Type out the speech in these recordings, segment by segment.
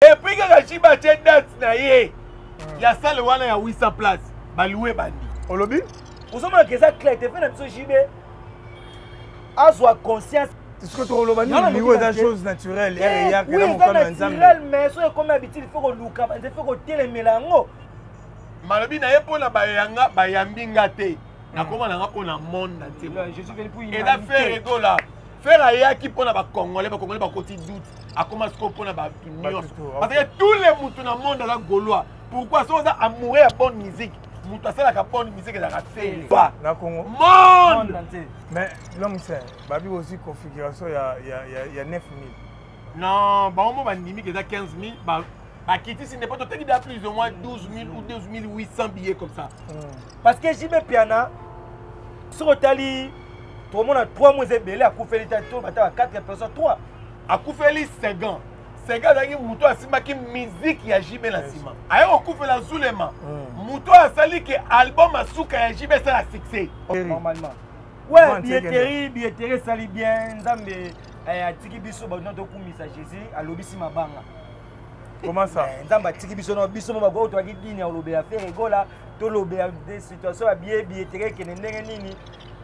Et puis kaka JB atie date na ye ya salle wana ya 800 place, balouer bandi. Olobi? Ozomona ke eza clair te, mpe na biso JB azwa conscience. Est-ce que tokoloba nini? Liwa eza chose naturelle, ere eyaka na mokano ya Nzambe. Naturel, mais soki ekomi habitude, il faut koluka banze, faut kotelemela yango. Malobi na ye mpo na bayanga bayambi nga te, nakoma na nga mpo na monde entier. Eza Ferre Gola. Ferre ayaki mpo na bacongolais, bacongolais bakoti doute, akoma sikoyo mpo na bato nyonso, parce que tous les mutu na monde aza gaulois. Pourquoi? Soki oza amoureux ya bonne musique, moto asalaka bonne musique ezalaka Ferre na Congo monde. Mais l'homme saint babi aussi configuration ya 9000. Non, bango mo bandimi ke eza 15 000, bakitisi nde po toteki da plus ou moins 12 000 ou 12 800 billets comme ça. Parce que JB Piana, soki otali, tokomona 3 mois ebele akufeli ta to bata ba 4 personnes, 3. Akufeli Seguin. Seguin azalaki moto asimbaki musique ya JB na nsima, aye kokufela Zulema, moto oyo asali ke album asuka ya JB esala succès. Normalement, ouais, billetterie, billetterie esali bien. Nzambe atiki biso bato tokumisa Jésus, alobisi mabanga. Comment ça? Nzambe atiki biso na biso mo bago toaki dini ya kolobela Ferre Gola, tolobela de situation ya billetterie ekende ndenge nini.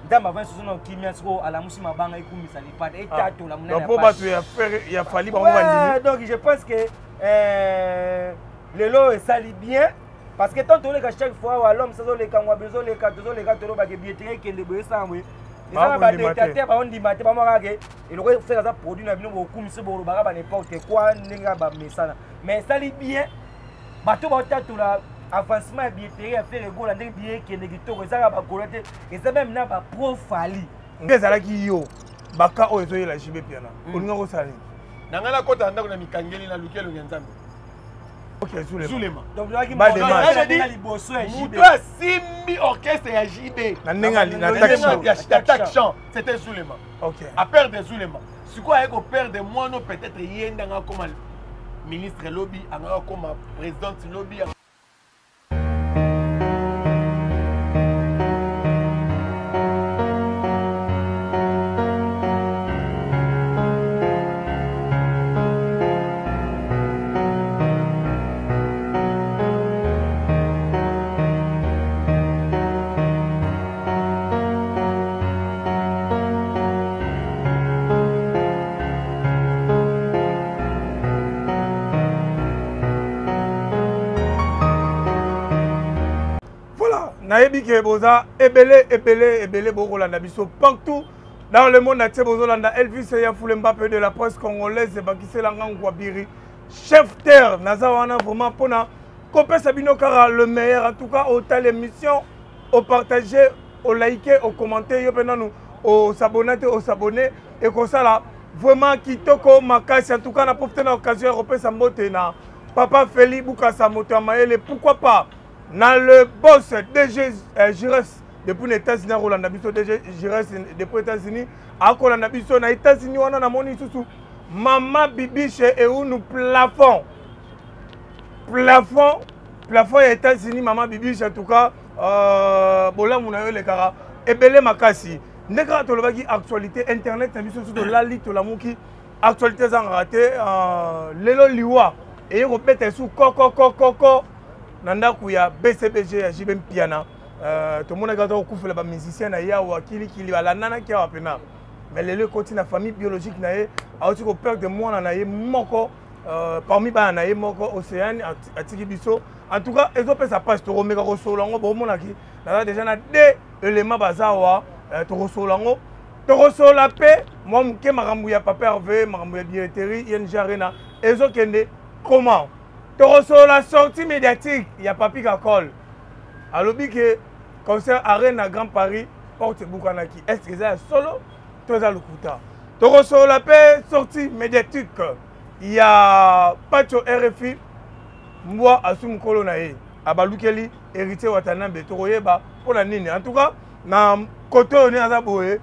Nzambe avandi soso na kimia, sikoyo alamusi mabanga ekumisa lipata etatola monene. Po bato ya Ferre ya Fally bango bandimi. Donc je pense que lelo esali bien, parce que tant toleka chaque fois awa, l'homme sazoleka ngwabi, ozoleka, tozoleka, tolobaka billetterie ekende boye, esala boye, eza na badétracteurs baondima te, bamoko kaka eloko Ferre aza produit na bino, bokumisi, bolobaka ba n'importe quoi ndenge kaka bamesana. Mais esali bien, bato baotatola avancement ya billetterie ya Ferre Gola, ndenge billet ekende kitoko, eza kaka bagola te, eza même na bapro Fally. Nde ezalaki yo baka oyo ezoyela JB Piana, olinga kosala nini? Na ngai nakota na ndako na mikangeli, naluki elongi ya Nzambe. Zulema moto asimbi orchestre ya JB na ndenge attaque chant, c'était Zulema. Aperdre Zulema, sikoyo aye koperdre mwana, peut-être ye nde anga akoma ministre lobi, anga akoma présidente lobi. Nayebi ke boza ebele ebele ebele, bokolanda biso partout dans le monde entier. Bozolanda Elvis ya Fulemba pe de la presse congolaise, bakiselanga Ngwabiri, chef terre. Naza wana vraiment mpona kopesa bino kaka le meilleur. En tout cas, otala émission, opartage, olike, okommente, yo mpe nanu osabone te, osabone, ekosala vraiment kitoko makasi. En tout cas, na profite na occasion ya kopesa mbote na papa Feli Bukasa, moto ya mayele, pourquoi pas na le boss DG Gires depuis na États-Unis, akolanda biso. DG Gires depuis États-Unis akolanda biso na États-Unis wana. Namoni lisusu mama Bibiche Eunu, plafond, plafond, plafond ya États-Unis. Mama Bibiche, en tout cas, bolamu na yo elekaka ebele makasi. Nde kaka tolobaki actualité internet na biso, so tolali tolamuki, actualité ezangaka te. Lelo liwa eye kobeta esu kokokokoko na ndako ya BCBG ya JB Mpiana. Tomonaki aza kokufela bamusicien na ye awa kilikili, balandanaki awa mpena, mais lelo ekoti na famille biologique na ye, awuti koperdre mwana na ye moko, parmi bana na ye moko, Océane, atiki biso. En tout cas, ezopesa mpasi. Tokomeka kosolola yango, bomonaki naza déjà na deux éléments baza awa. Tokosolola yango, tokosolola mpe mwa moke makambo ya papa Hervé, makambo ya billetterie ING Arena ezokende comment. Tokosolola sortie médiatique ya Papi Kakol, alobi ke concert Arena Grand Paris porte ebukanaki, est ce que eza ya solo to eza lokuta? Tokosolola mpe sortie médiatique ya Pacho RFI, mbwa asu mokolo na ye abalukeli Héritier Watanabe, tokoyeba mpona nini. En tout cas, na kote oyo nde aza boye,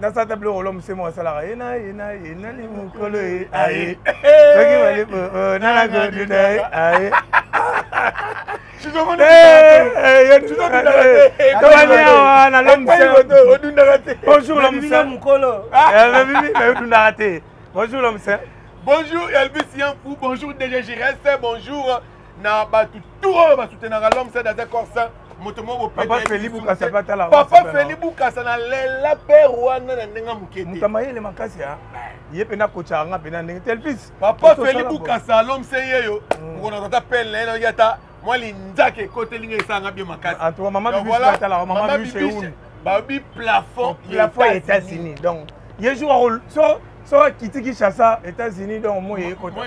nasala biloko olo mosemo asalaka ye na ye na ye nani mokolo ye aye soki bali nanakoduda ye aye. Tobani awa na l'homme. Bonjour l'homme. Mokolo. Odundaka te. Bonjour l'homme saint. Bonjour Elvis Yanfou, bonjour DG Giresse, bonjour na bato tout oyo basoutenaka l'homme saint dans un corps saint. Moto moko Papa Feli Bukasa pe atala. Papa Feli Bukasa na lela père wana na ndenge moke te. Moto mayele makasi ya. Ye pena kocha nga pena ndenge tel fils. Papa Feli Bukasa l'homme saint yeyo. Mokona tata pele na ye na yata mwa linzaka ekoteli nga esanga bien makasi. En tout cas maman Bibiche atala maman Bibiche. Babi plafond plafond ya États-Unis. Donc ye jour so so akiti Kinshasa États-Unis donc moi ekota.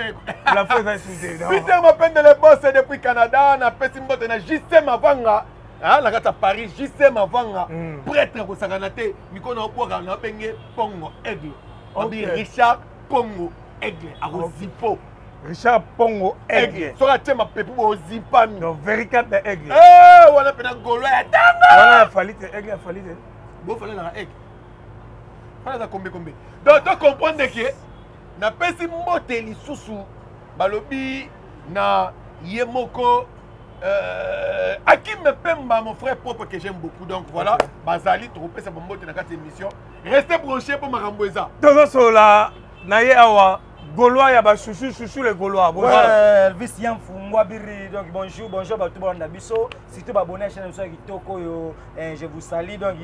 Plafond eza sous Peter Mapendele boss depuis Canada na pesi mbote na JC Mavanga ah na kati ya Paris JC Mavanga prêtre kosakana te mikono obwaka na benge Pongo Aigle. Obi Richard Pongo Aigle akozipo. Richard Pongo Aigle. Soki atie mapepu bozipami. Donc véritable aigle. Eh wana pena golo ya tanga. Wana ya fali te aigle ya fali te. Bo fali na aigle. Fali za kombe kombe. Donc to comprendre que napesi mbote lisusu balobi na ye moko Akim Pemba, mon frère propre que j'aime beaucoup. Donc voilà, okay. Bazali, tokopesa mbote na kati émission. Restez branchés pour makambo eza. Tozosola na ye awa Gaulois ya ba chouchou chouchou les Gaulois. Bonjour. Ouais, Elvis Yanfu Ngwabiri. Donc bonjour, bonjour ba tout bolanda biso, surtout ba abonné chaîne biso ya kitoko yo. Je vous salue donc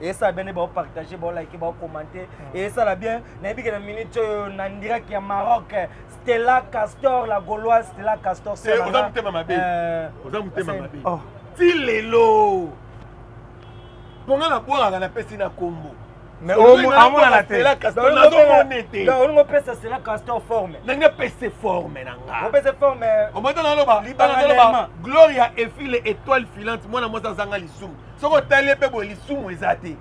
et ça bien ba partager, ba liker, ba commenter et ça la bien. Na yebi que na minute oyo na direct ya Maroc, Stella Castor la Gauloise Stella Castor. C'est oza mutema mabe. Oza mutema mabe. Oh. Ti lelo. Ponga na bwaka na pesi na kombo. Mais amonana te. Nazomona te. Donc olingo opesa Stella Castor forme. Ndenge apesi forme na nga. Opesa forme. Omata naloba, naloba Gloria Efile étoile filante mwana mwasi azanga lisumu. Soki otali ye mpe boye lisumu eza te.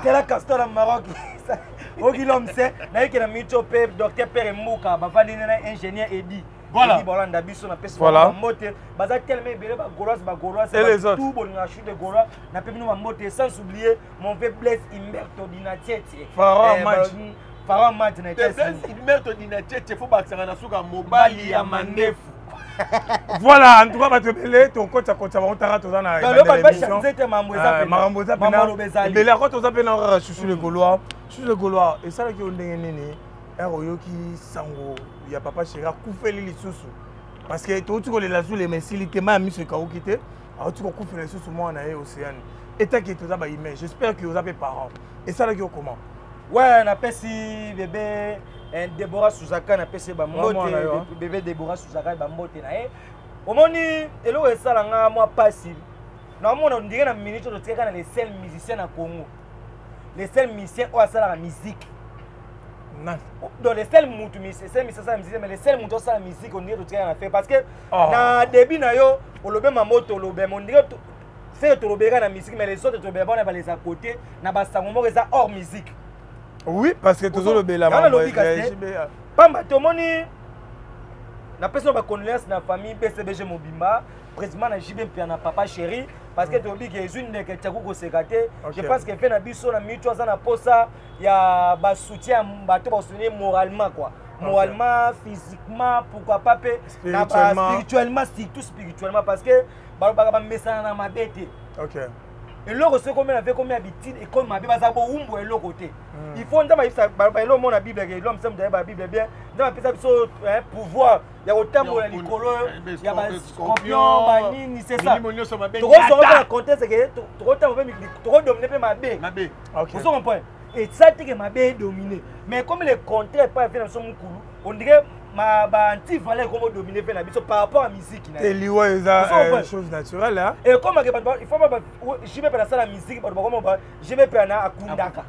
Stella Castor na Maroc. Oki l'homme c'est nayeke na minute pe docteur Père Mbuka bavandi na ingénieur Eddy. Voilà. Eddy bolanda biso na pesi voilà. mbote baza tellement ebele ba Gaulois ba Gaulois tout bolinga chou de Gaulois na pe bino ba mbote sans oublier mon vieux Blaise Imberto Dinatieti. Pharaon match. Pharaon match na États-Unis. Blaise Imberto Dinatieti faut bakisaka na suka mobali ya mandefu. Voilà, en tout cas, bato ebele tokota kota bango taka toza na makambo eza pena ebele ako toza mpe na kaka chuchu le Gaulois. Chuchu le Gaulois esalaki yo ndenge nini ere oyoki sango ya papa chéri akufeli lisusu parce que touti kolela zulema esili te mai ya miso ekauki te auti kokufela lisusu mwana na ye Océane etaki toza ba humain, j'espère que oza mpe parent esalaki yo comment? Ouais, napesi bébé Deborah Suzaka, napesi bambote bébé Deborah Suzaka bambote na ye. Omoni eloko esalanga mwa pasi naomona ndenge na minute oyo totikaka na les seuls musiciens na Congo, les seuls musiciens oyo asalaka musique. Donc les seuls mutu les seuls musiciens asala musique, mais les seuls mutu asala musique on dirait totikaka na fait parce que na début na yo olobe mamoto olobe mais on dirait c'est tolobelaka na musique mais les autres tolobela bana baleza à côté na basango moko eza hors musique. Oui, parce que tozolobela pamba tomoni napesi ba condoléances na famille BCBG mobimba, président na JB Mpia na papa chéri parce que toyebi ke ezwi ndeke tiaku koseka te. Je pense que fe na biso na mitu aza na posa ya ba soutien bato ba soutenir moralement quoi. Moralement, physiquement, pourquoi pas pe na ba spirituellement, surtout spirituellement parce que balobaka bamesana na mabe te. Eloko soki ekomi na vie ekomi habitude ekomi mabe baza bowumbu eloko te. Il faut nzambe ayebisa baloba eloko mona Bible ke l'homme semble ayeba Bible bien. Nzambe apesa biso pouvoir ya kotambola likolo ya ba scorpion banini c'est ça. Tokozonga na contexte ke tokotambola mpe tokodomine mpe mabe. Ozo comprendre? Et ça te ke mabe edomine. Mais comme le contraire pas vie na biso mokulu, on dirait ma ba anti valeur comme dominer fait na biso par rapport à musique na. Et liwa eza chose naturelle hein. Et comme que ba il faut ba JB pe na sala musique ba comme ba JB pe na akundaka.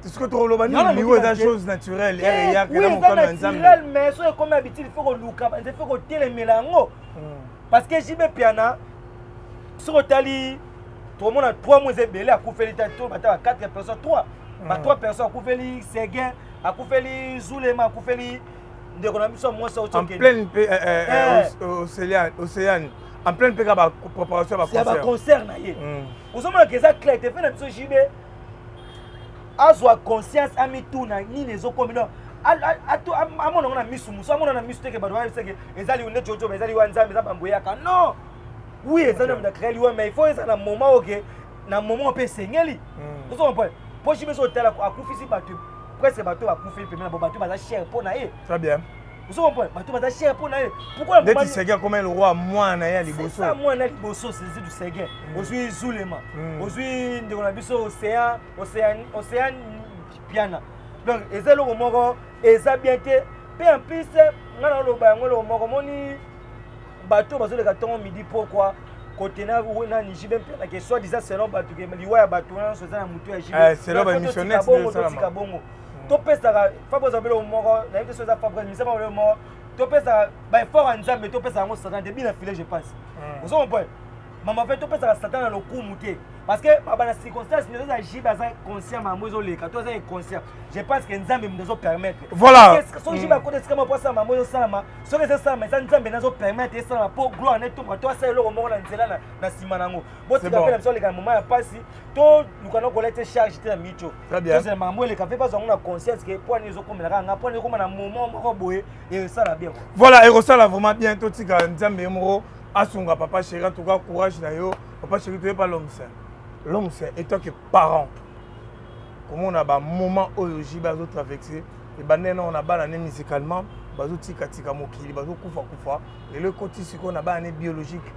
Tout ce que toloba ni liwa eza chose naturelle ya ya na mokano ya Nzambe. Naturel mais so comme habitude il faut ko luka, il faut ko telemela yango. Parce que JB Piana so otali tomona 3 mois ebele akufeli ta to bata 4 personnes 3 ba 3 personnes akufeli Seguin akufeli Zulema akufeli ndeko na biso mwasi en pleine océane en pleine pe ba préparation ba concert ya ba concert na ye. Ozomona ke eza clair te fe na biso JB azwa conscience amituna nini ezokomi donc amona ngo na misu musu amona na misu te ke bato bayebisa ke eza liwa nde jojo eza liwa nzambe eza bambo eyaka non oui eza nzambe na créer liwa mais il faut eza na moment oke na moment mpe esengeli ozo comprendre po JB so otala akufisi bato Presque bato bakufeli pembeni na bo, bato baza cher mpo na ye. Très bien. Ozo comprendre, bato baza cher mpo na ye. Pourquoi neti Seguin comme le roi, mwana ya liboso? Ça, mwana ya liboso, c'est du Seguin. Ozwi Zulema, ozwi ndeko na biso Océan, Océan, Océan Piana. Donc eza eloko moko eza bien te. Mpe en plus nga na oloba yango, eloko moko moni, bato bazoleka ntongo midi pokwa kote na nani, JB Mpiana, ke soit disant selon bato ke liwa ya bato wana nyonso eza na motu ya JB. Selon ba missionnaires. Bongo totika bongo, topesaka Fabrice biloko moko, nayebi te so eza Fabrice misama biloko moko, topesaka baeffort ya Nzambe, topesaka yango Satan te. Bina file, je pense ozo comprendre, mama fe, topesaka Satan na lokumu te, parce que bana circonstance nyonso eza, JB aza conscient makambo ezoleka to aza inconscient? Je pense que Nzambe moto azopermettre. Soki JB akota esika moko po asala makambo ezosalama, soki ezosalama, eza Nzambe nazopermettre esalama mpo gloire netomba to asala eloko moko na nzela na nsima nango. Botika mpe na biso aleka na moment ya mpasi, toluka na kola te charge te na micho, tozela makambo eleka mpe bazwa yango na conscience ke po ani ezokomela kaka nga, po ani ekoma na moment moko boye, esala bien. Voilà, ekosala vraiment bien. Totika Nzambe ye moko asunga papa chéri. En tout cas, courage na yo, papa chéri. Toyeba l'homme saint, l'homme saint, en tant que parent, komona bamoment oyo JB azotraverse, ebandai nao na bana ne musicalement bazotikatika mokili, bazokufa-kufa, lelo ekoti sikoyo na bana ne biologique.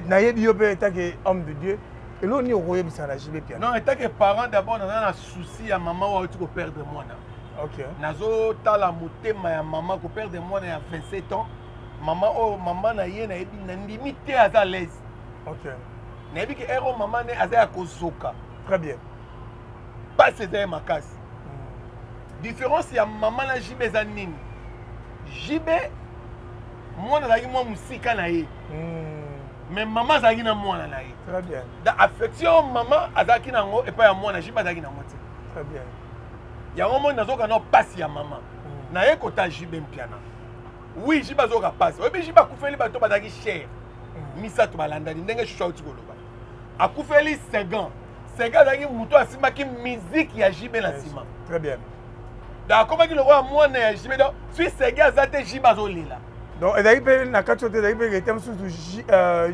Nayebi yo mpe en tant que homme de Dieu, eloko nini okoyebisa na JB Piana? Non, en tant que parent d'abord, naza na souci ya mama oyo auti koperdre mwana. Nazotala motema ya mama koperdre mwana ya 27 ans. Mama oyo, mama na ye, nayebi, nandimi te aza à l'aise. Nayebi ke ere oyo mama ne aza ya kozoka. Très bien. Pasi eza ye makasi. Différence ya mama na JB eza nini? JB, mwana azalaki mwa mosika na ye, mais mama azalaki na mwana na ye. Très bien. Da affection mama azalaki nango epai ya mwana, JB azalaki nango te. Très bien. Yango moni nazoka na pasi ya mama. Naye kota JB Mpiana. Oui, JB azoka pasi. Oyebi, JB akufeli bato bazalaki cher misato balandani, ndenge shushu auti koloba. Akufeli Seguin. Seguin azalaki moto asimbaki musique ya JB na nsima. Très bien. Donc akomaki lokola mwana ya JB. Donc soki Seguin aza te, JB azolela. Donc ezalaki mpe na kati oyo te, ezalaki mpe ete mosusu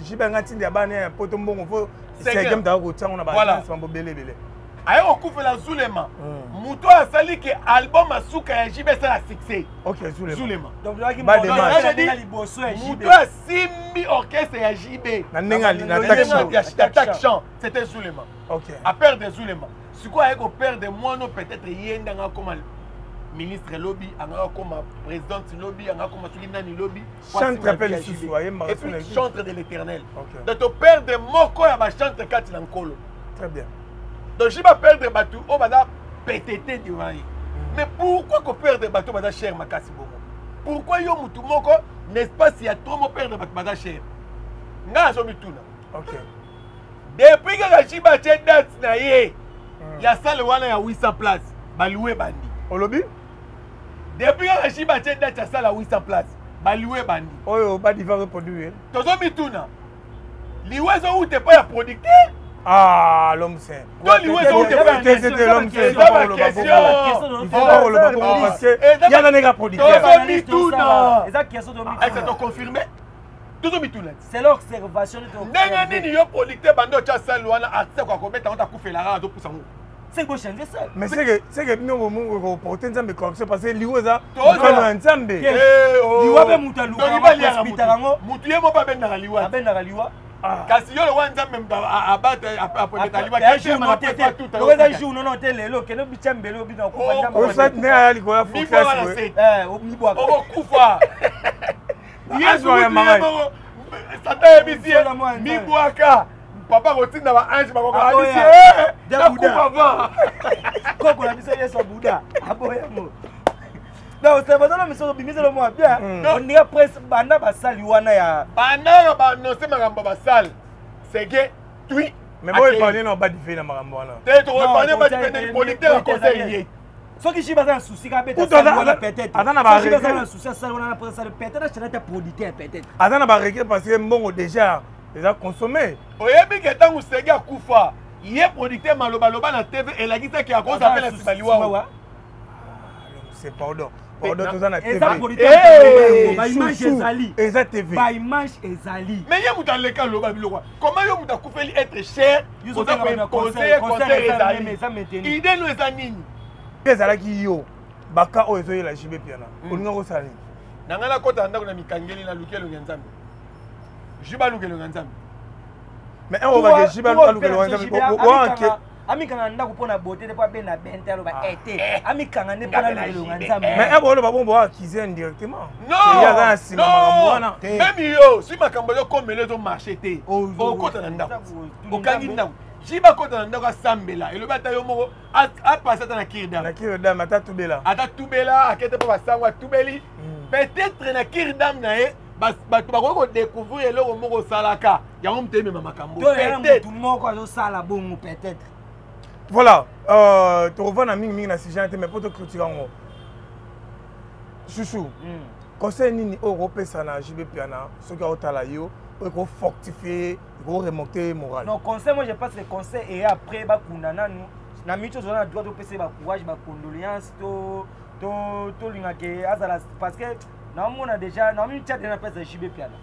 JB anga ntindi ya bana ya poto, mbongo fo Seguin moto aka kotiango na baagence, mambo ebele ebele. Aye kokufela Zulema, moto oyo asali ke album asuka ya JB esala succès. Ok, Zulema. Zulema. Donc liboso moto asimbi orchestre ya JB na ndenge na attaque chant, c'était Zulema. Aperdre Zulema, sikoyo aye koperdre mwana. Peut-être ye nde anga akoma ministre lobi, anga akoma présidente lobi, anga akoma soki nani lobi. Chantre mpe lisusu ayembaka. Et puis chantre de l'Éternel. Donc toperdre moko ya bachantre kati na Nkolo. Très bien. Donc JB aperdre bato oyo baza petete devant ye. Mais pourquoi koperdre bato baza cher makasi bongo? Pourquoi yo mutu moko na espace ya trop moperdre bato baza cher? Ngai azomituna. Depuis kaka JB atie date na ye ya salle wana ya 800 place, baliwe bandi. Olobi? Depuis kaka JB atie date ya salle ya 800 place, baliwe bandi. Oyo badiva reproduire. Tozomituna, liwa ezowuta epai ya producteur? Ah, l'homme saint. To liwa ezowuta epai? L'homme saint, oloba bongo parce que yana neka producteur. Tozomituna. Eza question. Ese toconfirme, tozomituna. C'est l'observation. Ndenge nini yo producteur bandi otya salle wana, artiste akoka kobeta ngo, akufelaka, azopusa ngo? C'est bochange ça. Mais c'est que bino bokoporte Nzambe correction, parce que liwa eza mokano ya Nzambe. Liwa mpe moto alukaka yango. Motu ye moko abendaka liwa. Abendaka liwa. Kasi yo lokwa Nzambe abata liwa. Eza jour nono te, lelo kende bitya mbele obina. Osat nde aya likolo ya focas. Mibwaka. Okokufa. Yesu moko Satan yebisi ye mibwaka, papa kotinda baange bakoka abisi nakufa va. Koko na biso Yesu abuda aboyango. Donc c'est bazala miso bimiselo mwa bien, on dirait presque banda basali wana ya banda baannonce makambo basale sege tui. Mais boépargne na badife na makambo wana. Te, tokoépargne badife, producteur aconseille ye. Soki JB aza na souci ka beta wana, peut-être aza na ba aza na souci asali wana na sale, peut-être achana ta producteur peut-être. Aza na baregret parce que mbongo déjà eza consommé. Oyebi ke ntango Sege akufa, ye producteur malobaloba na TV elakisaki akoza mpe na nsima liwa. succès. Pardon, pardon, toza na Eza TV. producteur. Hey! Baimage Chouchou, ezali. Eza TV. Baimage ezali. Mais ye moto aleka aloba biloko, comment yo moto akufeli être cher, Yo oza ozobenga bato ya koimpose concert, concert? concert eza même, Ezali eza maintenu. idée no eza nini? Mpe ezalaki yo, baka oyo ezoyela JB Piana, olinga kosala nini? Na ngai nakɔta na ndako na mikangeli, naluki elongi ya Nzambe, ju baluka elongi ya Nzambe. Mais un oyo bake JB alukela Nzambe. Amikanga na ndako mpo na beauté te, mpo abenda ben te, aloba ete amikanga nde mpo na elonga Nzambe. Mais un boyoloba bongo, boakize indirectement. Non. Ye aza na nsima makambo wana. Même yo, soki makambo ezokomela, ezomarche te, okota na ndako, okangi ndako, ji bakota na ndako, asambela, elobi ata yo moko, apase ata na cure Na d'âme. cure d'âme, ata tubela. Ata tubela, akete mpo basango atubeli. Peut-être na cure d'âme na ye, bato bakoki kodécouvrir eloko moko osalaka yango, moto emema makambo. To ya Peut-être. motu moko azosala bongo peut-être. Voilà, tokovanda mingimingi na sujet te, mais mpo toclôture yango, Chouchou, conseil nini oyo okopesa na JB Piana soki aotala yo, oyo ekofortifie, ekoremonte moral? Non, conseil, moi je pense que conseil eye après bakunda nanu na miti, ozala na droit topesa ye bacourage, bacondoléance, to tolingaka azala, parce que naomona déjà naomitia de na place ya JB Piana.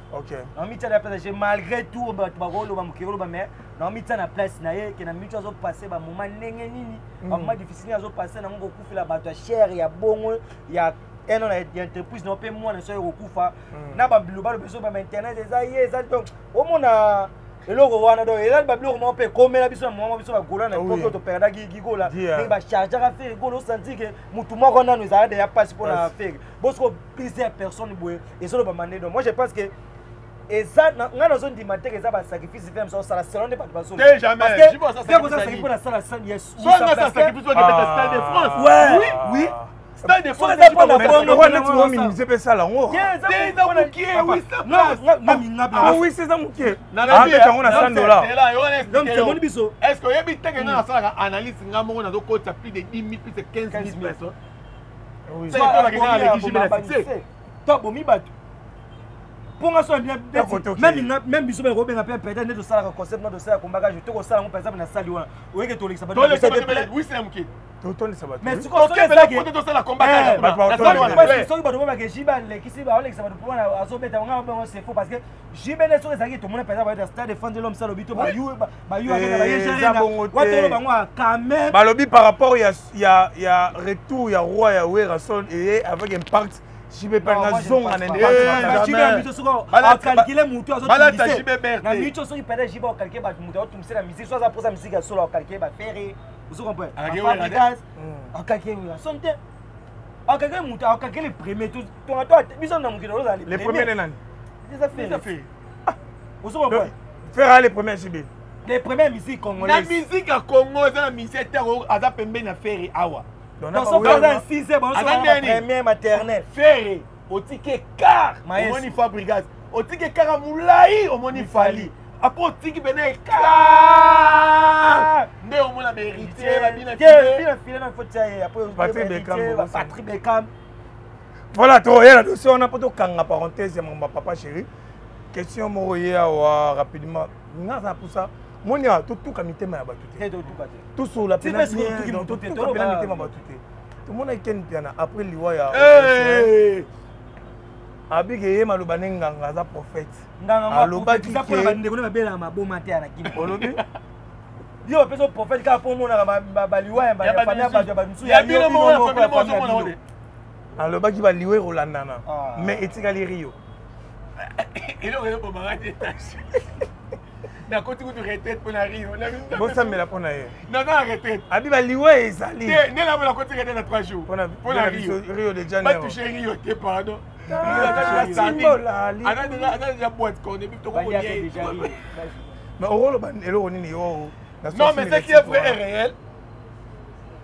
Naomitia na place ya JB, malgré tout bato bakoloba, mokili oloba, mais naomitia na place na ye ke na miti azopasse bamoment ndenge nini, bamoment difficile nini azopasse nango, kokufela bato ya chere ya bongo ya eno na ya entreprise na mpe mwana so ekokufa na babilobalo biso ba internet eza ye eza. Donc omona eloko wana, donc eza babiloko moko mpe ekomela biso na moma biso bagola na époque oyo toperdaki Gigola, ndenge bachargeaka Ferre Gola, osanti ke mutu moko nano ezalaka deya mpasi mpona Ferre. Bosiko plusieurs personnes boye ezolobama nde. Donc moi je pense que eza ngai nazondima te ke eza basacrifice fe mosu osala selon nde bato. Te, jamais. Jibo asala sacrifice. Mpona sala. So nga sa sacrifice oyo akebeta Stade de France. Ouais, oui. Stade de France. Eza mpona bongo. Lokwa neti bominimize mpe esala yango. Te, eza mokie, oui, ça place. Ah oui, eza mokie, abeta yango na 100 $. Donc tomoni biso. Est ce que oyebi te ke nga nasalaka analyse nga moko, nazokotisa plus de 10 000, plus de 15 000 personnes? C'est que bakenda aleki JB na succès. To abomi bato mponga so. Ya kote, ok. Même biso bakobenga mpe peut-être nde tosalaka concept na tosala kombaka je tokosala yango. Par exemple na sali wana oyeke tolekisa bato. Tolekisa bato ebele, oui, c'est mokie. Totondisa bato. Mais sikoyo soki Tokebela ezaki po te tosala combat kaka kuna. Bato Na salle wana, plein. Soki bato babake JB alekisi, baolekisa bato mpo wana azobeta nga bongo, c'est faux, parce que JB nde soki ezalaki tomona par exemple bayeta Stade de France, l'homme salobi to bayu bayu akenda Eza bongo te. watolo bango quand même. Balobi par rapport ya retour ya roi ya Werrason eye avec impact, JB mpe anga zonga na Eh, JB jamais. ya mito soki acalcule mutu Balata azotungise JB Berte. na mito, soki peut-être JB acalcule bato, mutu azotungise na musique, so aza mposa musique ya solo, acalcule baFerre, ozo comprendre? Alakeli Wera te. Bafabrigas acalcule Werrason te, acalcule mutu, acalcule le premier tonga to biso na mokili ozala. Le premier nde nani? Eza Eza Ferre. Ferre. Ozo comprendre? Ferre le premier JB. Les premières musiques Na congolaises. musique ya Congo, eza na musicien te oyo aza pembeni na Ferre awa. Donc soki aza 6 Aza ndeni? première maternelle. Ferre otiki écart. Maestro. Omoni Fabrigas, otiki écart ya molai, omoni Fally, après otiki pene écart nde omona baHéritier babina. Bina file na faut tia ye après. Patrick Beckham, Héritier, Patrick Beckham. Voilà, toyela dossier wana mpo tokanga parenthèse ya makambo ya papa chéri. Question moko ye awa rapidement, nga aza na pusa moni awa, totuka mitema ya bato te. Te, totuka te. Tosola. Ti mpe sikoyo totuki moto te, Totuka pena toloba. mitema bato te. Tomonaki Ken Piana après liwa ya Hey! abike ye, maloba ne nganga aza prophète. Nganga Alobaki eza mpona bandeko nde babelaka maboma te ya na kini. Olobi. Yo bapesa prophète kaka mpo omonaka baliwa ya Ya famille ya bato ya bato mosusu. Ya bino moko na famille moko ozomona ngo te. Alobaki baliwa ekolandana. Ah. Mais etikali Rio. Eloko ezobomaka te, nakoti kutu retraite mpo na Rio. Bosambela mpo na ye. Naza na retraite. Abi baliwa ezali. Te, nde nabo nakoti retraite na 3 jours. mpona mpo na Rio. Rio de Janeiro. Batouche Rio te, pardon. Timbola, Aza déjà boîte corne Baliaka déjà Rio. Mais okoloba eloko nini yo? Non, mais ce qui est vrai est réel,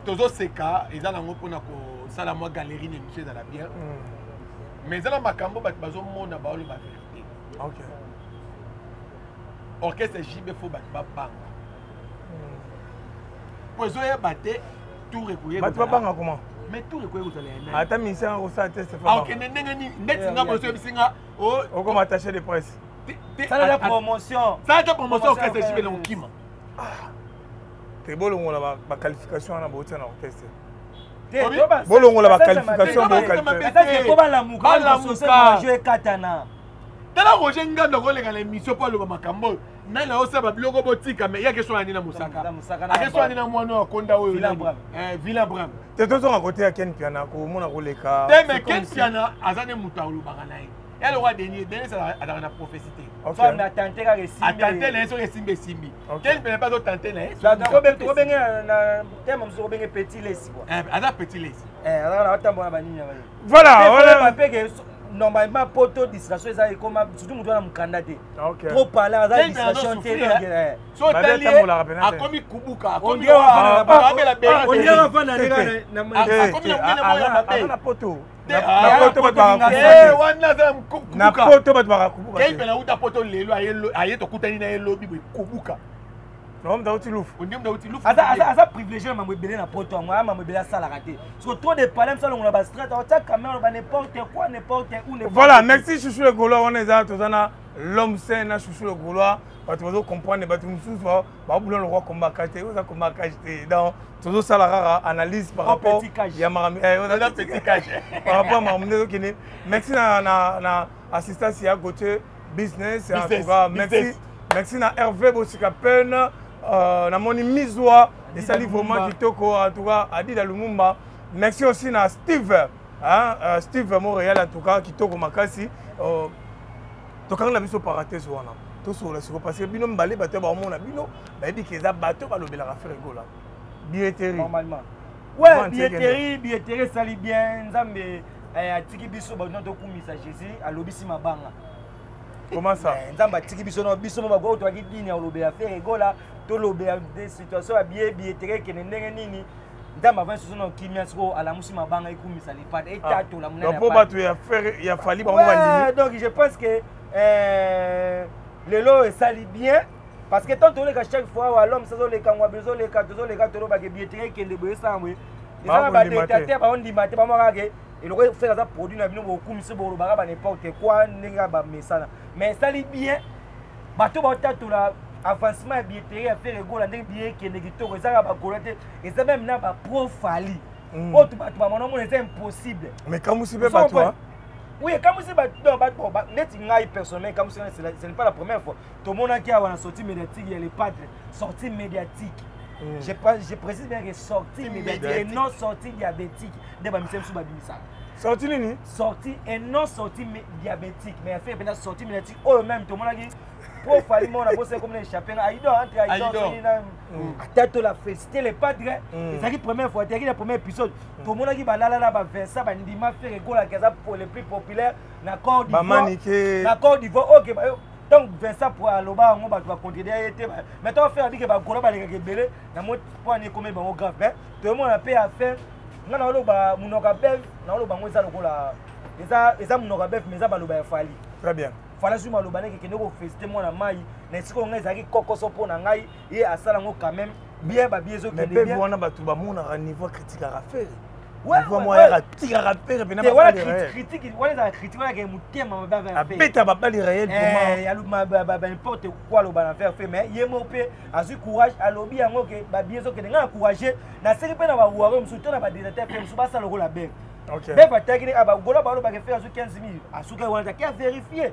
tozoseka, eza nango mpona kosala mwa galerie na émission ezala bien, mais eza na makambo bato bazomona, baoloba vérité. Orchestre JB, faut bato babanga po ezoyeba te tour ekoye. Bato babanga comment? Mais tour ekoye kozala ya nani? Ata ministère akosala te. Akokende ndenge nini? Ndeti nga boso oyebisi nga. Okoma attaché de presse. Sala la promotion. Sala ta promotion orchestre JB na kokima. Te, bolongola baqualification wana bautia na orchestre. Bolongola baqualification. Po balamuka, ekatana. Tala, Roger Ngando akoleka na émission mpo aloba makambo oyo. Nani aosala babiloko? Botika. Me yake so ani na mosaka, ake so ani na mwana oyo akonda oyo Villa Bram. Te, tozonga kote ya Ken Piana, komona koleka. Te, mais Ken Piana aza nde moto alobaka na ye ya lokwa Denis. Denis azalaka na prophétie te. Atante kaka. Atante na ye, soki esimbi, esimbi. Ken Piana mpe azotante na ye. Tokobenge na terme mosusu, kobenge petit lesi quoi. Aza petit lesi. Azaka na batambola na banini. Voilà. Peke normalement poto distraction eza ekoma, surtout moto wana mokanda te, trop parler aza distraction te. So otali ye, akomi kubuka, akomi na poto. Wana aza. Na poto bato bakakubuka. Kei mpe nauta poto lelo, aye tokutani na ye lobi boye, kubuka. Naomda uti lufu. Ondimda uti lufu. Aza privilégié na mambo ebele na poto yango, aya mambo ebele asalaka te. So trop de problème, salongola bastrat, otia caméra, oloba n'importe quoi, n'importe où. Voilà, merci Chouchou le Gaulois. Wana eza toza na l'homme saint na Chouchou le Gaulois. Bato bazocomprendre, bato mosusu babula lokwa kombaka te, oza kombakage te. Donc tozosala kaka analyse par rapport ya makambo, par rapport ya makambo nde ezokende. Merci na assistance ya Gautier Business, en tout cas merci. Merci na Hervé Bosika Pene, namoni mizwa esali vraiment kitoko, en tout cas Adida Lumumba. Merci aussi na Steve, hein, Steve Montréal, en tout cas kitoko makasi. Tokanga na biso parenthèse wana, tosolola siko, parce que bino mibale, bato baomona bino, bayebi ke eza bato balobelaka Ferre Gola. Billetterie. Normalement, ouais, billetterie, billetterie esali bien. Nzambe atiki biso bato tokumisa Jésus, alobisi mabanga. Comment ça? Nzambe atiki biso na biso mo bagoyo toyaki dini ya kolobela Ferre Gola, tolobela de situation ya billetterie ekende ndenge nini. Nzambe avandi soso na kimia, sikoyo alamusi mabanga ekumisa lipata, etatola. Monene mpo bato ya Ferre, ya Fally, bango bandimi. Donc je pense que lelo esali bien, parce que tant toleka chaque fois awa, l'homme sazoleka, ngwabi ozoleka, tozoleka, tolobaka billetterie ekende boye, esala boye, eza na badétracteurs baondima te, bamoko ke eloko Ferre aza produit na bino, bokumisi, bolobaka ba n'importe quoi ndenge ya bamesana. Mais esali bien, bato baotatola avancement ya billetterie ya Ferre Gola, ndenge billet ekende kitoko. Ezaka bagola te, eza même na bapro Fally oyo bato bamona omona eza impossible. Mais kamusi mpe bato. Oui, ekamusi bato neti ngai personnellement, ekamusi ngai. Ce n'est pas la première fois tomonaki awa na sortie médiatique ya Le Padre, sortie médiatique. Je précise bien que sortie médiatique et non sortie diabétique nde bamisa biso babimisaka. Sortie nini? Sortie et non sortie diabétique, mais affaire mpenza sortie médiatique oyo même tomonaki po Fally mona bosa ekomi na échappé na Aidor, entre Aidor atatola, félicité Le Padre. Ezalaki première fois, ezalaki na premier épisode, tomonaki balala na baVincent, bandima Ferre Golaki aza le plus populaire na Côte d'Ivoire, na Côte d'Ivoire. Ok, donc Vincent po aloba yango, bato bacontredire ye te. Mais to Ferre abike, bagola balekaka ebele na mo mpo ani ekomi bango grave. Mais toyomona mpe affaire nga na oloba monoko ya beve, na oloba yango eza lokola eza monoko ya beve, mais eza baloba ya Fally. Très bien. Fally azwi maloba ndenge kende koféliciter mwana mai na esika oyo ngai ezalaki kokoso mpo na ngai, ye asala yango quand même bien, babie ezokende bien. Wana bato bamonaka niveau critiquaka Ferre, niveau moko ayaka tikaka Ferre pena. Wana critique, wana ezala critique, wana ke motema mabe. Abeta babali réel. Vraiment, n'importe quoi aloba na faire fait, mais ye moko mpe azwi courage, alobi yango ke babie ezokende. Ngai na courage, naseki mpe na bawaro mosusu to na badétracteurs mpe mosusu basala lokola beve. Beve ataki bagola, balobaka Ferre azwi 15 000, asuki wana, ake avérifie,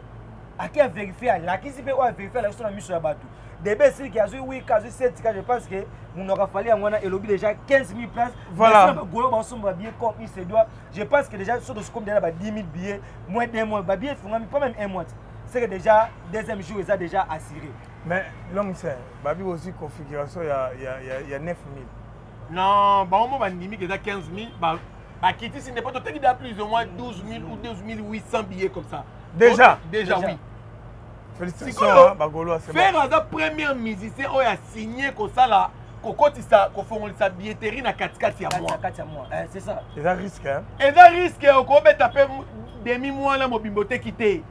ake avérifie, alakisi mpe oyo avérifie, alakisi na miso ya bato debe esiliki, azwi 8, azwi 7 ka. Je pense que monoko afali yango wana elobi déjà 15 000 places. Voilà. Bagolo baosomba babillets comme il se doit. Je pense que déjà so tokomi déjà ba 10 000 billets moins d'un mois, babillets efungami pas même un mois, c'est que déjà deuxième jour eza déjà assuré. Mais l'homme c'est babi aussi configuration ya 9 000. Non, bango mo bandimi ke eza 15 000, bakitisi nde po toteki da plus ou moins 12 000 ou 12 800 billets comme ça. Déjà? Déjà, oui. Félicitations bagolo. Ferre aza premier musicien oyo asigné kosala, kokotisa, kofongolisa billetterie na katikati ya mois. Kati ya mois, c'est ça. Eza risque, hein? Eza risque. Okobeta mpe demi mwana mobimbo oteki te,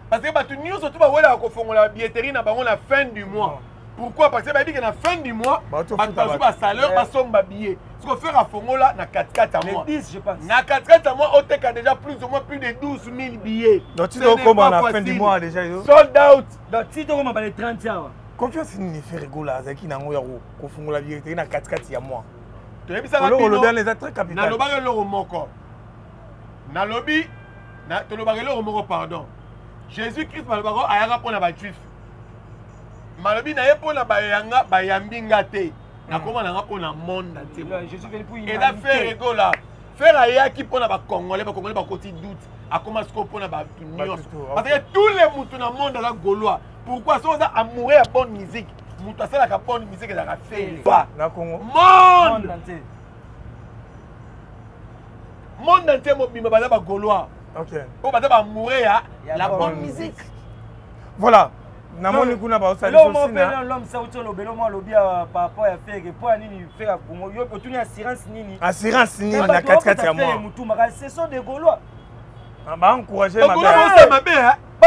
parce que bato nyonso to bawelaka kofongola billetterie na bango na fin du mois. Pourquoi? Parce que bayebi ke na fin du mois bato bazwi basalaire, basomba billet. Siko Ferre afongola na katikati ya mois. 10, je pense. Na katikati ya mois oteka déjà plus ou moins plus de 12 000 billets. Donc ti tokoma na fin du mois déjà. Sold out. Donc ti tokoma bale 30 awa. Confiance nini Ferre Gola azalaki nango ya kofungola billetterie na katikati ya mois? Toyebisaka Eloko bino. olobi wana eza très capital. Nalobaka eloko moko. Nalobi tolobaka eloko moko, pardon. Jésus Christ balobaka ayaka mpona bajuif. Malobi na ye mpona bayanga bayambi nga te. Nakoma nanga mpona monde entier. Je suis venu pour Eza Ferre Gola. Ferre ayaki mpona bacongolais, bacongolais bakoti doute. Akoma sikoyo mpona bato nyonso. Parce que tous les mutu na monde aza gaulois. Pourquoi? Soki oza amoureux ya bonne musique, moto asalaka bonne musique ezalaka Ferre. Na Congo. Monde entier. Monde entier mobimba baza bagaulois. Oyo baza baamoureux ya la bonne musique. Voilà. Namoni kuna baosala biso sina. L'homme ça uti olobela mwa alobi par rapport ya Ferre, mpo ya nini Ferre ya Congo yo otuni assurance nini? Assurance nini na katikati ya mwa mutu makasi, ce sont des Gaulois. Baencourage. Mabe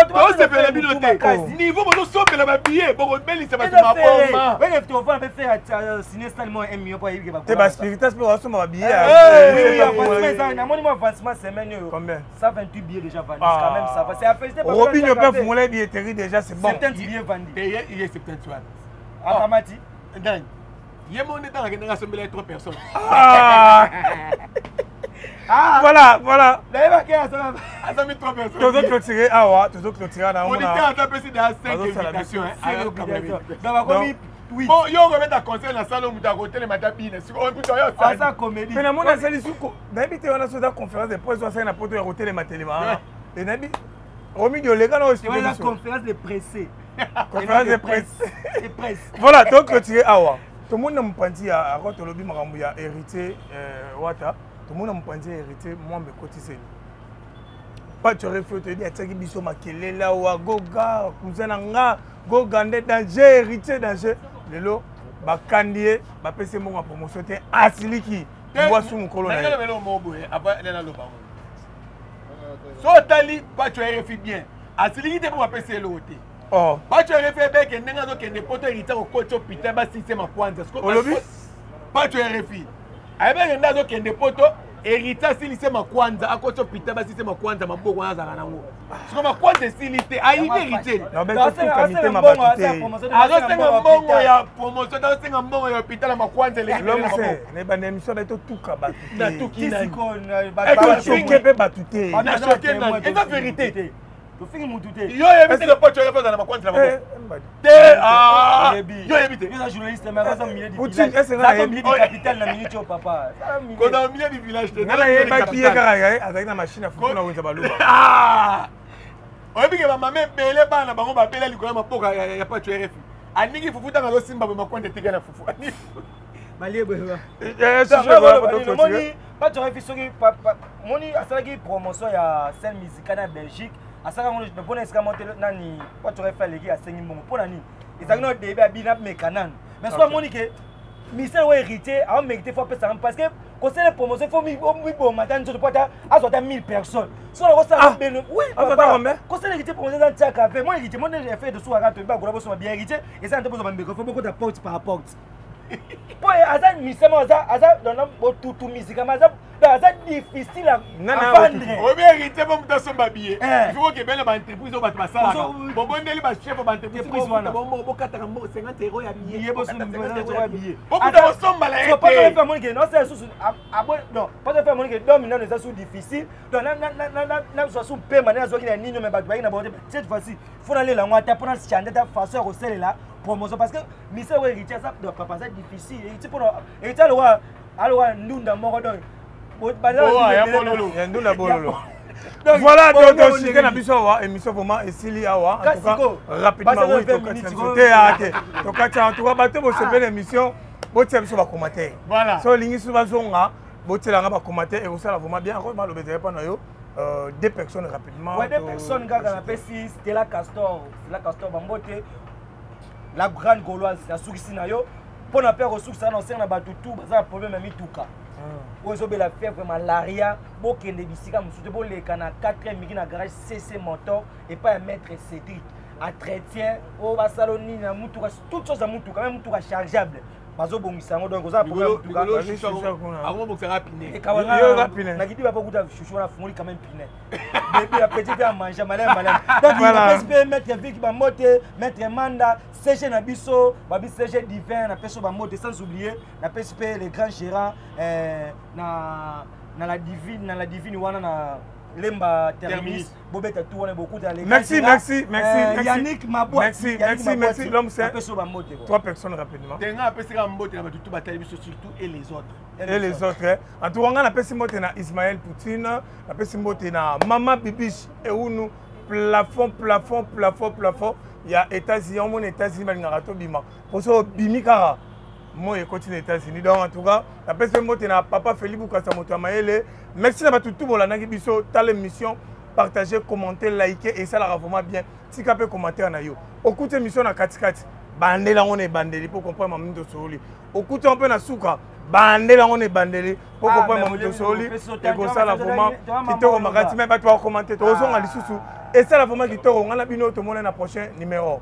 tosepela bino te, niveau bozosombela babillet, bokobelisa bato maboma. Te, baspiritas mpe basomba babillet. Namoni mwa avancement semaine oyo. Combien? 128 billets déjà vendus, quand même ça va, c'est à féliciter. Robinho mpe afungola billetterie déjà, c'est bon. 70 billets vendus. Ye 70 wana. Akamati. Nani ye mo nde ntango akendanga asombela ye 3 personnes. Voilà. Nayebaki. Asombi 3 personnes. Tozoclôturer awa, tozoclôturer na. Auditeur ata apesi deya 5 invitation. Donc bakomi. Bon, yo okobeta concert na sala, moto akotelema ata bina sikoyo oyo. Aza comédie. Mpe namoni asali suko, nayebi te wana so eza conférence de presse asali na poto ya kotelema telema wana. E nayebi Romidi oleka na oyo. Conférence de presse. Conférence de presse. De presse. Voilà, toclôturer awa. Tomoni na mopanzi ya ako, tolobi makambo ya Héritier Wata. Tomoni na mopanzi ya Héritier mwambe ekotiseli Pacho Refi. Toyebi atiaki biso makelele awa, Goga cousin na nga, Goga nde danger, Héritier danger. Lelo bakandi ye, bapesi ye mbongo ya promotion te, asiliki mbwasu mokolo na ye. Nalobela mo boye avant naloba ngo. So otali Pacho RFI bien, asiliki te mpo bapesi eloko te. Oh. Pacho RFI ebeke ndenge azokende poto, Héritier kokoti hôpital, basise makwanza. Olobi? Pacho RFI ayebeke nde azokende poto, Héritier asilise makwanza, akoti hôpital, basise makwanza, maboko wana azalaka nango. Siko makwanza esili te, ayibi Héritier. Mitema bato te. Azosenga mbongo ya promotion, azosenga mbongo ya hôpital ya makwanza. Eleki na ebanda émission bai totuka bato. Natuki. Te, mpe bato te. Eza vérité. Tofingi mutu te. Yo oyebi te ke Pacho oyebi azala na makwanza na maboko te? Yo oyebi te? Yo journaliste, mais aza milieu du village, aza milieu du capital na minute oyo, papa. Kozala milieu du village te. Nga nayebaki ye kaka azalaki na machine ya fufu na wenza baluba. Oyebi ke bamama ebele bana bango babela likolo ya maboko ya Pacho RFI. Aningi fufu, ntango azosimba boye, makwanda etika na fufu. Moni Pacho RFI, soki moni asalaki promotion ya scène musicale na Belgique, asalaka ngo mpona esika mo te. Nani Pacho RFI aleki, asengi mbongo mpona nini? Ezalaki no début, abina meka nanu, mais soki amoni ke misele oyo Héritier aomeki te, faut apesaka, parce que kosala promotion, faut miboma ata nzoto po ata azwa ata 1000 personnes. So nakosala beno, oui papa, kosala Héritier promotion eza ntiaka ve mo Héritier mo nde effet de sukaka. Toyebi bagola bosoma bien Héritier eza na te, bozwa bambeko, faut bokota porte par porte, po aza misama, aza botutu musicalement, aza difficile à vendre. Oyebi Héritier, mpo moto asomba billet, il faut kokebe na baentreprise oyo bato basalaka, bobondeli bachef ya baentreprise wana, bokataka 50 euro ya billet, bokuta kosombala ye te. Amonike nosala lisusu non, parce amonike domi nano eza su difficile. Donc nazwa su mpema nde nazwaki na nini, me bato bayaki na bango te. Cette fois-ci faut nalela yango ata mpona chande ata façon ya kosalela promotion, parce que misala oyo Héritier aza, papa, aza difficile. Héritier, mpona Héritier alowa ndunda moko, donc Ya ndunda bololo. Voilà, toshike na biso awa, émission vraiment esili awa. En tout cas rapidement, oui, tokati na biso te ya te, tokati. En tout cas bato bosepeli émission, botia biso bacommentaire. So olingi so bazonga, botielanga bacommentaire, ekosala vraiment bien. Encore maloba ezali mpa na yo, deux personnes rapidement. Ouais, deux personnes kaka. Napesi Stella Castor, Stella Castor bambote, la grande gauloise. Nasukisi na yo mpo na mpe akosukisa na osenga na bato tu baza na problème ya mituka oyo ezobela fièvre, malaria, bokende bisika mosusu te, boleka na 4 miki na garage CC Motor epai ya maître Cédric, entretien oyo basala nini na mutuka, toute chose ya mutuka, même mutuka chargeable. Bazobongisa yango, donc oza na problème ya motuka. Akomobongisaka pine. Nakidi bapokuta chouchou wana, afungoli quand même pine, bébé appétit mpe amanje maleme maleme. Donc napesi mpe maître Viki bambote, maître Manda CG na biso, babi CG divin, napesi bambote. Sans oublier napesi mpe le grand gérant na la divine wana na Lemba Terminus, bobeta tout wana, bokuta. Merci, merci, merci. Merci. Yannick Mabwa. Merci, merci, merci. L'homme, c'est apesi bambote. Trois personnes rapidement. Tenga apesika mbote na bato tu batali biso, surtout et les autres. Et les autres. En tout cas, nga napesi mbote na Ismaël Poutine, napesi mbote na Mama Bibiche Eunu, plafond, plafond, plafond, plafond ya États-Unis. Omona États-Unis balingaka tobima poso obimi kaka moi ekoti na États-Unis. Donc en tout cas, napesi mpe mbote na papa Félix Bukasa, moto ya mayele. Merci na bato tu bolandaki biso. Tala émission, partager, commenter, liker, esalaka vraiment bien. Tika mpe commentaire na yo. Okuti émission na katikati, bandela yango na ebandeli mpo comprendre mamu tosoli. Okuti yango mpe na suka, bandela yango na ebandeli mpo comprendre mamu tosoli. Ekosala vraiment kitoko makasi. Me bato bakokomante, tokozonga lisusu. Esala vraiment kitoko. Ngai na bino, tomona na prochain numéro.